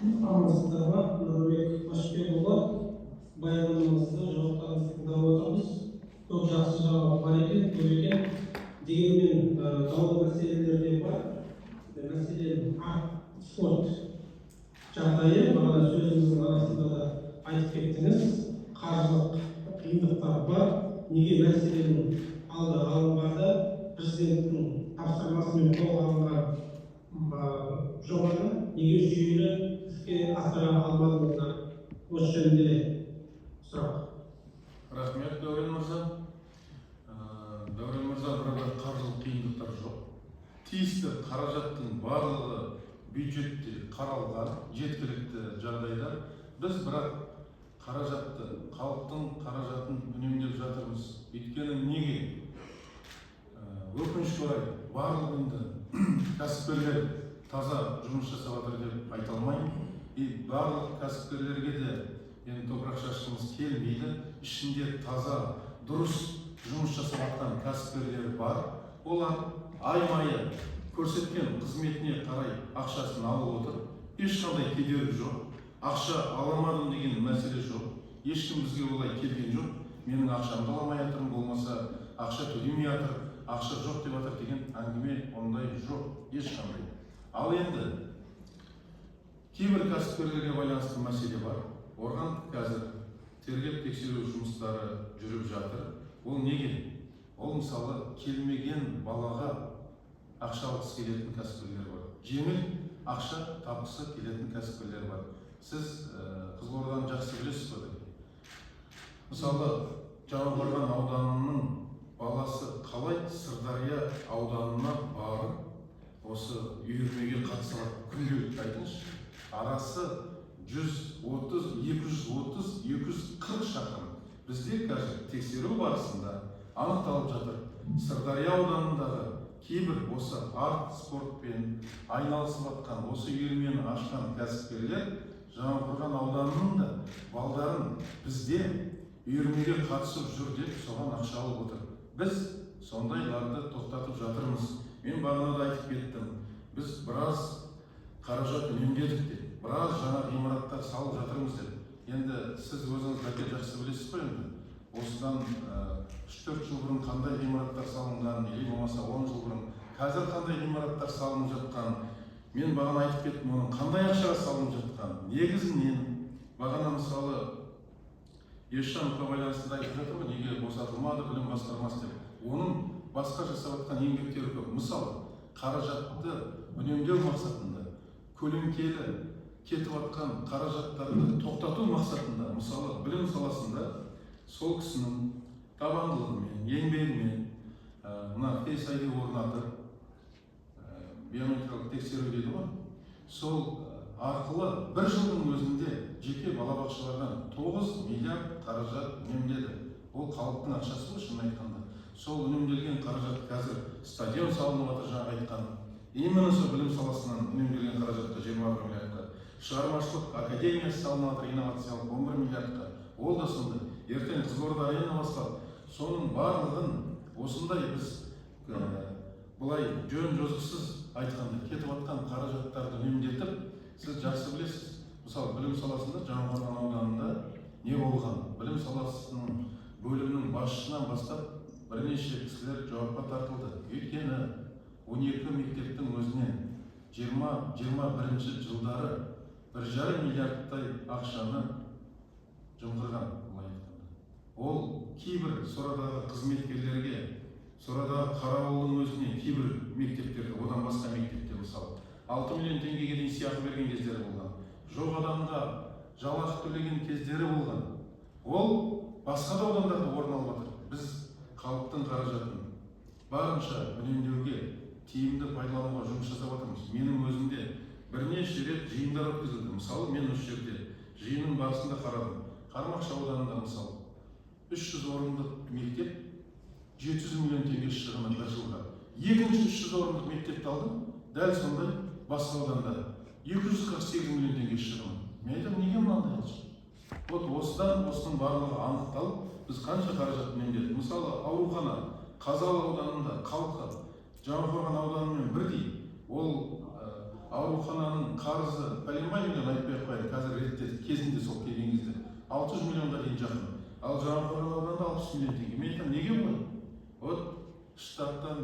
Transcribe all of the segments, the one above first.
Амансыздар ма, Нұрлыбек Машбекұлы? Баяндамаңызды, жауаптарыңызды тыңдап отырмыз. Көп жақсы жаңалық бар екен, көп екен. Дегенмен даулы мәселелер де бар. Мәселен, арт спорт жағдайы, бағана сөзіңіздің арасында да айтып кеттіңіз, қаржылық қиындықтар бар. Неге мәселенің алды алынбады? Президенттің тапсырмасымен қолға алынған жобаны неге жүйелі іске асыра алмадыңыздар? Осы жөнінде сұрақ. Рахмет, Дәурен мырза. Дәурен мырза, бірақ қаржылық қиындықтар жоқ. Тиісті қаражаттың барлығы бюджетте қаралған, жеткілікті жағдайда. Біз бірақ қаражатты, халықтың қаражатын үнемдеп жатырмыз. Өйткені неге? Өкінішке орай, барлық енді кәсіпкерлер таза жұмыс жасап жатыр деп айта алмаймын. И барлық кәсіпкерлерге де енді топырақ шашқымыз келмейді. Ішінде таза, дұрыс жұмыс жасап жатқан кәсіпкерлер бар. Олар ай-майы көрсеткен қызметіне қарай ақшасын алып отыр. Ешқандай кедергі жоқ. Ақша ала алмадым деген мәселе жоқ. Ешкім бізге олай келген жоқ. Менің ақшамды ала алмай жатырмын, болмаса ақша төлемей жатыр, ақша жоқ деп жатыр деген әңгіме ондай жоқ ешқандай. Ал енді кейбір кәсіпкерлерге байланысты мәселе бар. Оған қазір тергеп тексеру жұмыстары жүріп жатыр. Ол неге? Ол, мысалы, келмеген балаға ақша алғысы келетін кәсіпкерлер бар. Жеңіл ақша тапқысы келетін кәсіпкерлер бар. Сіз Қызылорданы жақсы білесіз ғой. Мысалы, Жаңақорған ауданының баласы қалай Сырдария ауданына барып, осы үйірмеге қатыса алады? Күнделікті айтыңызшы. Арасы 130, 230, 240 шақырым. Бізде қазір тексеру барысында анықталып жатыр: Сырдария ауданындағы кейбір осы арт спортпен айналысып жатқан, осы үйірмені ашқан кәсіпкерлер Жаңақорған ауданының да балдарын бізде үйірмеге қатысып жүр деп, соған ақша алып отыр. Біз сондайларды тоқтатып жатырмыз. Мен бағана да айтып кеттім, біз біраз қаражат үнемдедік деп, біраз жаңа ғимараттар салып жатырмыз деп. Енді сіз өзіңіз, бәке, жақсы білесіз ғой. Енді осыдан 3-4 жыл бұрын қандай ғимараттар салынған или болмаса 10 жыл бұрын, қазір қандай ғимараттар салынып жатқан, мен бағана айтып кеттім, оның қандай ақшаға салынып жатқан. Негізінен бағана, мысалы, Есжановқа байланысты да айтып жатыр ғой, неге босатылмады білім басқармасы деп. Оның басқа жасап жатқан еңбектері көп. Мысалы, қаражатты үнемдеу мақсатында, көлеңкелі кетіп жатқан қаражаттарды тоқтату мақсатында, мысалы, білім саласында сол кісінің табандылығымен, еңбегімен мына Face ID орнатып, биометриялық тексеру дейді ғой, сол арқылы бір жылдың өзінде жеке балабақшалардан 9 миллиард қаражат үнемдеді. Ол халықтың ақшасы ғой, шынын айтқанда. Сол үнемделген қаражат қазір стадион салынып жатыр, жаңа айтқан, именно сол білім саласынан үнемделген қаражатқа, 21 миллиардқа. Шығармашылық академиясы салынып жатыр, инновациялық, 11 миллиардқа. Ол да сондай. Ертең Қызылорда Арена басталады. Соның барлығын осындай біз былай жөн жосықсыз айтқанда кетіп жатқан қаражаттарды үнемдетіп. Сіз жақсы білесіз, мысалы, білім саласында Жаңақорған ауданында не болған? Білім саласының бөлімінің басшысынан бастап бірнеше кісілер жауапқа тартылды. Өйткені 12 мектептің өзінен 20-21 жылдары 1,5 миллиардтай ақшаны жымқырған, былай айтқанда. Ол кейбір сорадағы қызметкерлерге, сорадағы қарауылдың өзіне, кейбір мектептерде, одан басқа мектепте, мысалы, 6 миллион теңгеге дейін сыйақы берген кездері болған, жоқ адамға жалақы төлеген кездері болған. Ол басқа да аудандарда орын алып жатыр. Біз халықтың қаражатын барынша үнемдеуге, тиімді пайдалануға жұмыс жасап жатырмыз. Менің өзімде бірнеше рет жиындар өткізілді. Мысалы, мен осы жерде жиынның барысында қарадым: Қармақшы ауданында, мысалы, 300 орындық мектеп, 700 миллион теңге шығыны бір жылға. Екінші 300 орындық мектепті алдым, дәл сондай басқа ауданда 248 миллион теңге шығыны. Мен айтамын, неге мынандай ақша? Вот осыдан, осының барлығы анықталып, біз қанша қаражат үнемдедік. Мысалы, аурухана Қазалы ауданында, халқы Жаңақорған ауданымен бірдей, ол Аурухананың қарызы пәленбай миллион, айтпай ақ қояйын, қазір реттедік, кезінде сол келген кезде 600 миллионға дейін жақын. Ал Жаңақорған ауданында 60 миллион теңге. Мен айтамын, неге олай? Вот штаттан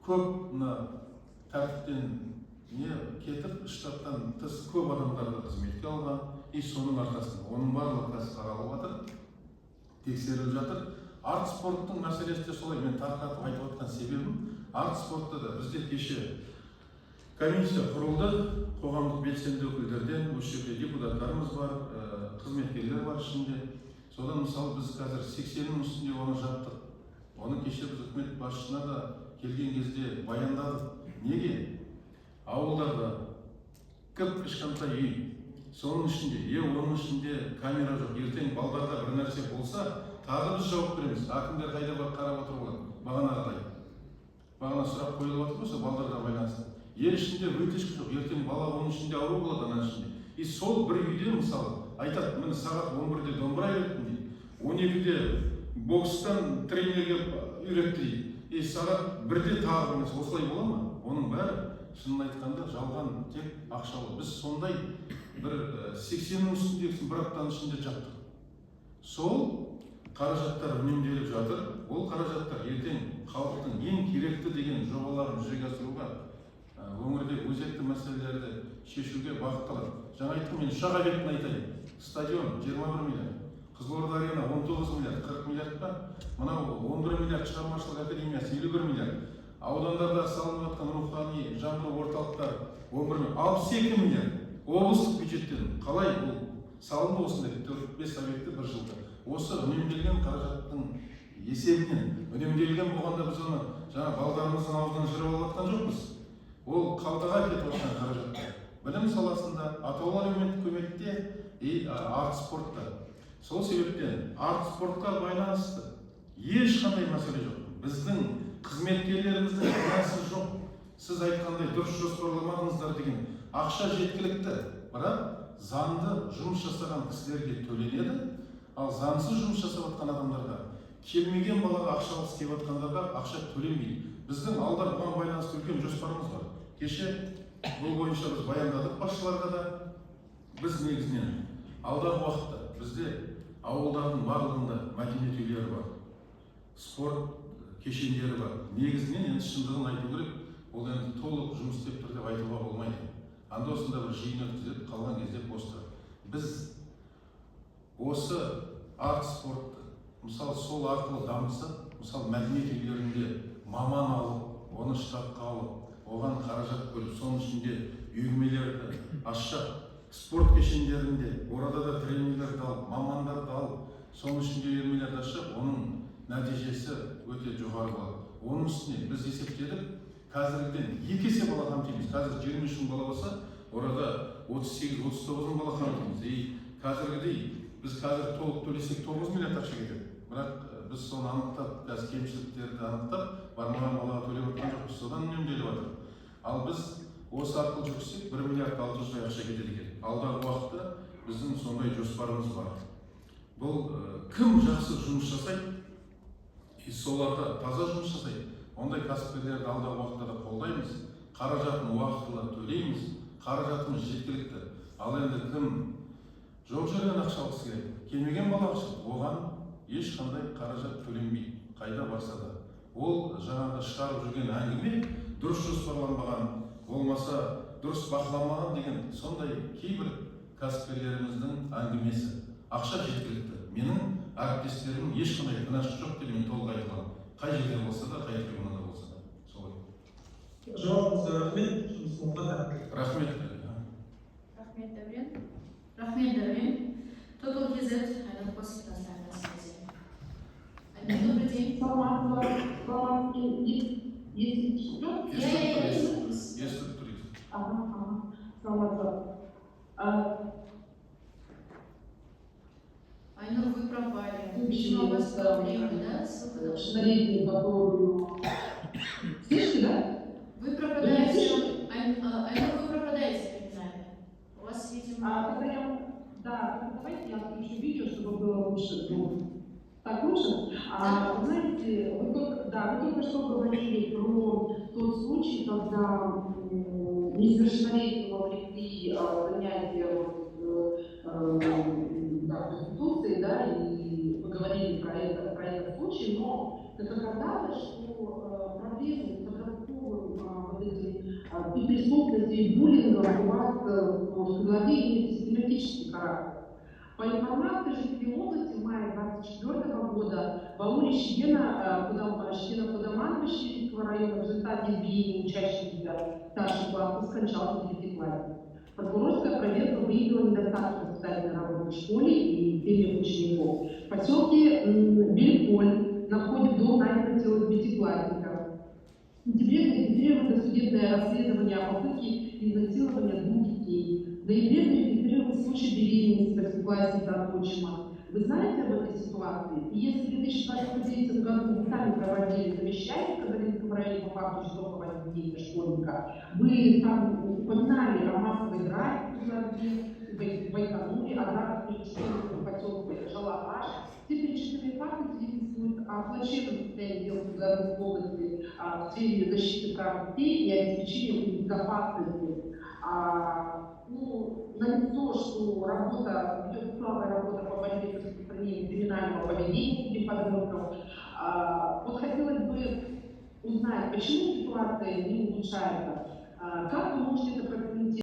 көп, мына тәртіптен не кетіп, штаттан тыс көп адамдарды қызметке алған, и соның арқасында оның барлығы қазір қаралып жатыр, тексеріліп жатыр. Арт спорттың мәселесі де солай. Мен тарқатып айтып жатқан себебім, арт спортта да бізде кеше комиссия құрылды, қоғамдық белсенді өкілдерден, осы жерде депутаттарымыз бар, қызметкерлер бар ішінде. Содан мысалы біз қазір 80-нің үстінде оны жаптық. Оны кеше біз үкімет басшысына да келген кезде баяндадық. Неге? Ауылдарда кіп-кішкентай үй, соның ішінде, оның ішінде камера жоқ. Ертең балдарға бір нәрсе болса, тағы біз жауап береміз. Әкімдер қайда барып қарап отыр болады? Бағанағыдай. Бағана сұрақ қойылып отыр ғой, сол балдарға байланысты. Ел ішінде вытяжка жоқ, ертең бала оның ішінде ауру болады, ананың ішінде. И сол бір үйде мысалы айтады, міне сағат 11-де домбыра үйреттім дейді, 12-де бокстан тренерге үйретті дейді, и сағат 1-де тағы бір нәрсе. Осылай бола ма? Оның бәрі шынын айтқанда жалған, тек ақшалы. Біз сондай бір 80-нің үстіндегісін бір аптаның ішінде жаптық. Сол қаражаттар үнемделіп жатыр. Ол қаражаттар ертең халықтың ең керекті деген жобаларын жүзеге асыруға, өңірде өзекті мәселелерді шешуге бағытталады. Жаңа айттым, мен үш-ақ объектіні айтайын. Стадион 21 миллиард, Қызылорда арена 19 миллиард, 40 миллиард па? Мынау 11 миллиард, шығармашылық академиясы 51 миллиард. Аудандарда салынып жатқан рухани жаңғыру орталықтары 11 миллиард, 62 миллиард. Облыстық бюджеттен қалай бұл салынды осындай 4-5 объекті бір жылда? Осы үнемделген қаражаттың есебінен. Үнемделген болғанда біз оны жаңа балдарымыздың аузынан жырып алып жатқан жоқпыз. Ол қалтаға кетіп жатқан қаражаттар. Білім саласында, атаулы әлеуметтік көмекте и арт спортта. Сол себептен арт спортқа байланысты ешқандай мәселе жоқ. Біздің қызметкерлеріміздің кінәсі жоқ. Сіз айтқандай дұрыс жоспарламадыңыздар деген ақша жеткілікті, бірақ заңды жұмыс жасаған кісілерге төленеді, ал заңсыз жұмыс жасап жатқан адамдарға, келмеген балаға ақша алғысы келіп жатқандарға ақша төленбейді. Біздің алда бұған байланысты үлкен жоспарымыз бар. Кеше бұл бойынша біз баяндадық басшыларға да. Біз негізінен алдағы уақытта бізде ауылдардың барлығында мәдениет үйлері бар, спорт кешендері бар. Негізінен енді шындығын айту керек, ол енді толық жұмыс істеп тұр деп айтуға болмайды. Анда осында бір жиын өткізеді, қалған кезде бос тұрады. Біз осы арт спортты мысалы сол арқылы дамытсақ, мысалы мәдениет үйлерінде маман алып, оны штатқа алып, оған қаражат бөліп, соның ішінде үйірмелерді ашсақ, спорт кешендерінде орада да тренерлерді алып, мамандарды алып, соның ішінде үйірмелерді ашсақ, оның нәтижесі өте жоғары болады. Оның үстіне біз есептедік, қазіргіден 2 есе бала қамтимыз. Қазір 23 мың бала болса, орада 38-39 мың бала қамтимыз. И қазіргідей біз қазір толық төлесек 9 миллиард ақша кетеді. Бірақ біз соны анықтап, қазір кемшіліктерді анықтап, бармаған балаға төлеп жатқан жоқпыз, содан үнемделіп жатыр. Ал біз осы арқылы жүргізсек, 1 миллиард 600 ақша кетеді екен. Алдағы уақытта біздің сондай жоспарымыз бар. Бұл кім жақсы жұмыс жасайды, и соларда таза жұмыс жасайды, ондай кәсіпкерлерді алдағы уақытта да қолдаймыз, қаражатын уақытылы төлейміз, қаражатымыз жеткілікті. Ал енді кім жоқ жерден ақша алғысы келеді, келмеген бала ақша, оған ешқандай қаражат төленбейді, қайда барса да. Ол жаңағы шығарып жүрген әңгіме дұрыс жоспарланбаған, болмаса дұрыс бақыланбаған деген сондай кейбір кәсіпкерлеріміздің әңгімесі. Ақша жеткілікті. Менің әріптестерімнің ешқандай кінәсі жоқ деп мен толық айта аламын. Қай жерде болса да, қай трибунада болса да. Солай. Жауабыңызға рахмет. Жұмысыңызға сәттілік. Рахмет. Рахмет, Дәурен. Рахмет, Дәурен. Total KZ, Айнур Косик, на связи. Айнур, добрый день. Есть что? Я Естіп тұр. Ага. Саламатсыз. Айнур, вы пропали. Видимо, у вас проблемы, да, с выходом? Смотрите, по поводу... Слышите, да? Вы пропадаете, Айнур, вы пропадаете перед нами. У вас, видимо... Да, давайте я включу видео, чтобы было лучше звук. Так лучше? Вы знаете, вы только что говорили про тот случай, когда несовершеннолетнего вовлекли в занятия да, проституции, да, и поговорили про этот случай, но как оказалось, что проблемы с подростковым вот этим и преступностью, и буллингом у вас в Кызылорде имеет систематический характер. По информации жителей области, в мае 2024 года в ауле Шигена Кудаманова Ширинского района в результате избиения учащихся старших классов скончался девятиклассник. Прокурорская проверка выявила недостаток воспитательной работы в школе и семьях учеников. В поселке Бельколь на входе в дом найдено тело девятиклассника. В сентябре зарегистрировано досудебное расследование о попытке изнасилования двух детей. В ноябре зарегистрирован случай беременности восьмиклассницы от отчима. Вы знаете об этой ситуации? И если в 2023 году вы сами проводили совещание в Кызылординском районе по факту жестокого избиения школьника, вы там упоминали о массовой драке в Кызылорде, в Байконуре, о драках между школьниками в поселке Жалагаш. Все перечисленные факты свидетельствуют о плачевном состоянии дел в Кызылординской области в сфере защиты прав детей и обеспечения их безопасности. Налицо, что работа, идет слабая работа по борьбе с распространением криминального поведения среди подростков. Вот хотелось бы узнать, почему ситуация не улучшается, как вы можете это прокомментировать?